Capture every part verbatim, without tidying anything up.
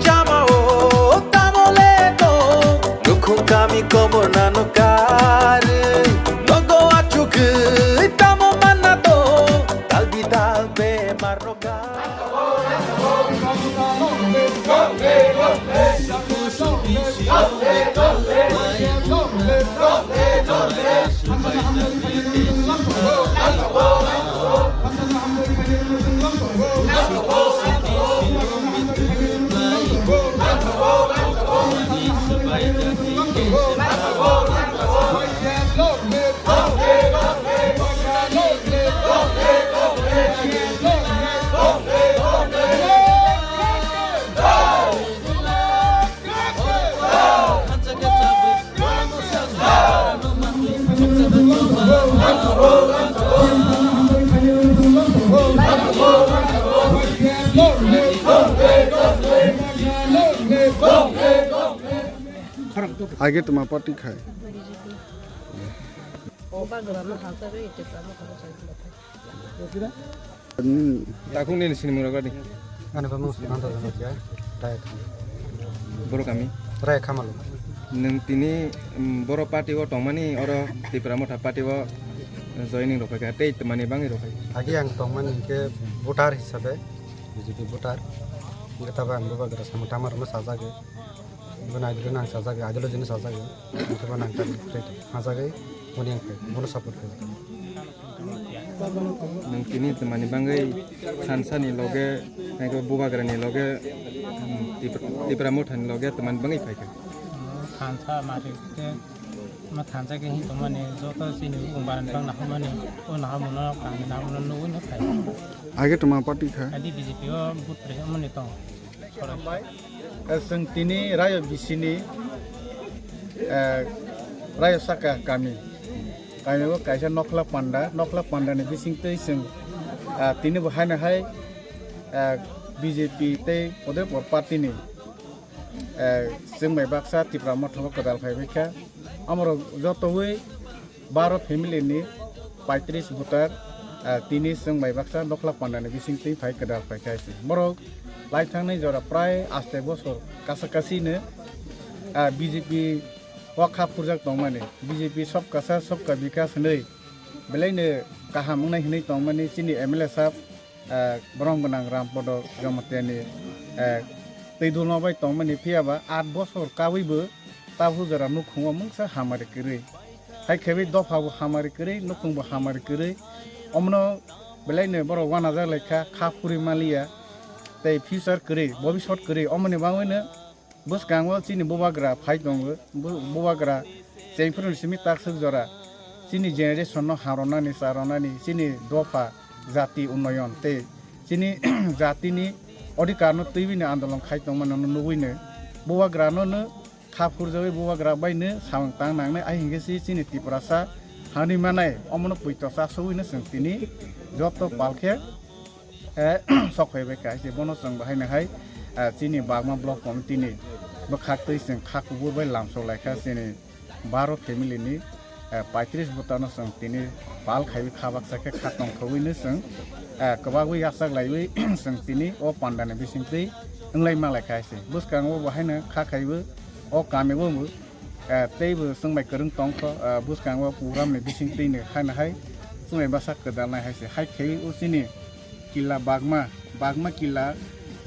Chama o tamo le to, nukhung kami komo nano kar. Nogo achugwi tamo manna to, talbi talbe marno kar. Age tuma party khai. Takhuk nini sinimung rok di. Ani bamung Sumanta Jamatia, Raya Khamal. Boro kami? Raya Khamal. Nwng tini, mm, boro party o tongmani, oro Tipra Motha party o joining rok phaikha, tei twmani bangwi rok phaikha? Agi ang tongmani hinkhe voter hisabe, B J P voter. Hinkhe tabo ang bubagra samung tama rokno sajagwi. Bono ideology no ang sajagwi, ideology no sajagwi. Hinkhe bono ang tamo khlai tong, sajagwi, boni ang khe, bono support khlai tong. Nwng tini twmani bangwi thansa ni loge, tei khe bubagra ni loge, um, Tipra, Tipra Motha ni loge twmani bangwi phaikha? Thansa mari khe, ma thansa khe hin tongmani, joto chini bumung barani bang naharmani, o naharmano, kami naharmano nugwi no phai. Age tuma party kha? Adi B J P o vote rwmani tong. Eh, chwng tini Rayo bisini, eh, Rayo saka kami. Kami o kaisa Nokhla Panda, Nokhla Panda ni bising twi chwng, ah, tini bo haino hai, ah, B J P tei Udaipur party ni, eh, chwng bai baksa Tipra Motha o kwdal phai bai kha. Amorok jotowi baro family ni paitris voter, ah, tini chwng bai baksa Nokhla Panda ni bising twi phai kwdal phai kha se. Borok lai thangnai jora prai aste bosor kasa kasi no, ah, B J P o kha phurjak tongmani. B J P sobka saath sobka bikas hinwi belai no kaham wngnai hinwi tongmani chini M L A sahab, eh, borom gwnang Rampodo Jamatia ni, eh, twi dulma bai tongmani, phiya ba aat bosor kawi bo tabuk jora nukhungo mungsa hamari kwrwi. Hai khe bai dopha bo hamari kwrwi, nukhung bo hamari kwrwi. Omono belai no borok uanajak lai kha, kha phuri maliya, tei future kwrwi, bobisot kwrwi. Omoni bagwi no bwskango chini bubagra phai tongo, bu-, bubagra chengphuru ni simi takswk jora chini generation no harwnani, charwnani, chini dopha jati unnoyon tei chini jatini odhikar no twiwi no andolon khai tongmani no nugwi no bubagra no, no kha phurjagwi bubagra bai no samung tang nangnai, ai hinkhe si chini Tiprasa hani manai omono puito chasogwi no chwng tini joto pal khe eh, sok phai bai kha se. Bono chwng bahai no hai, eh, chini Bagma Block Committee ni bwkhak twi chwng kha kubur bai lamsok lai kha chini baro family ni, eh, paitris bwtano chwng tini pal khaiwi kha baksa khe kha tongthogwi no chwng, eh, kwbagwi yachak laiwi chwng tini o panda ni bising twi wnglai ma lai kha se. Bwskango bahai no kha khaiwi o kami o, eh, tei bo chwng bai kwrwng tong kho, eh, bwskango program ni bising twi no hai no hai chwng bai bwsa kwdal nai hai se. Hai khe o chini Killa Bagma, Bagma Killa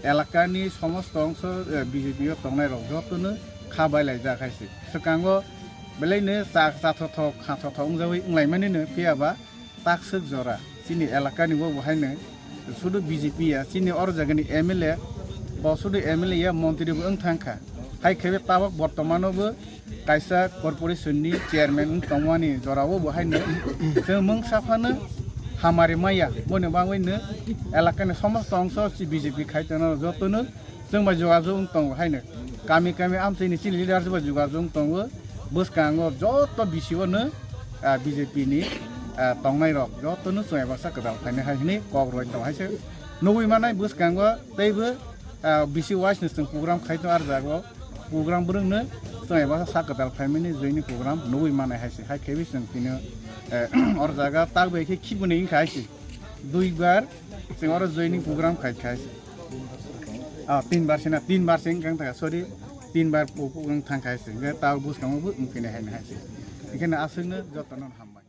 elakani somosto ongso, eh, B J P o tongnai rok jotono kha bai laijak hai se. Swkango belai no cha-, chathothok, khathothok wngjawi wnglaimani no, phiya ba takswk jora chini elakani bo, bo hai no sudu B J P ya, chini oro jagani M L A, bo sudu M L A ya, montri bo wng thang kha. Hai khe tabok bortomano bo kaisa corporation ni chairman wng tongmani jorao bo haino chwng mungsa phano hamari maya, boni bagwi no elakani somosto ongso si B J P khai tongo, jotono chwng bai jogajog wng tongo haino, kami kami amchaini chini leader bai jogajog wng tongo, bwskango joto B C O no, ah, B J P ni, ah, tongnai rok jotono chwng bai baksa kwtal phainai hai hwnwi kok rwui tongo hai se nugui manai bwskango teibo, ah, B C O wise no chwng program khai tongo, ah, jaga o program bwrwng no chwng bai baksa sak kwtal phaimani joining program nugui manai hai se, hai khe bai chwng tini, eh, or jaga tak bai khe khibini wngkha hai se, dui bar chwng oro joining program khai kha hai se. Ah, tin bar sina, tin bar sing kang taka, sorry, tin bar pu pu kang thang khai sing, ta bus kang bu mungkin hai hai sing. Ikan asung no joto no hambai.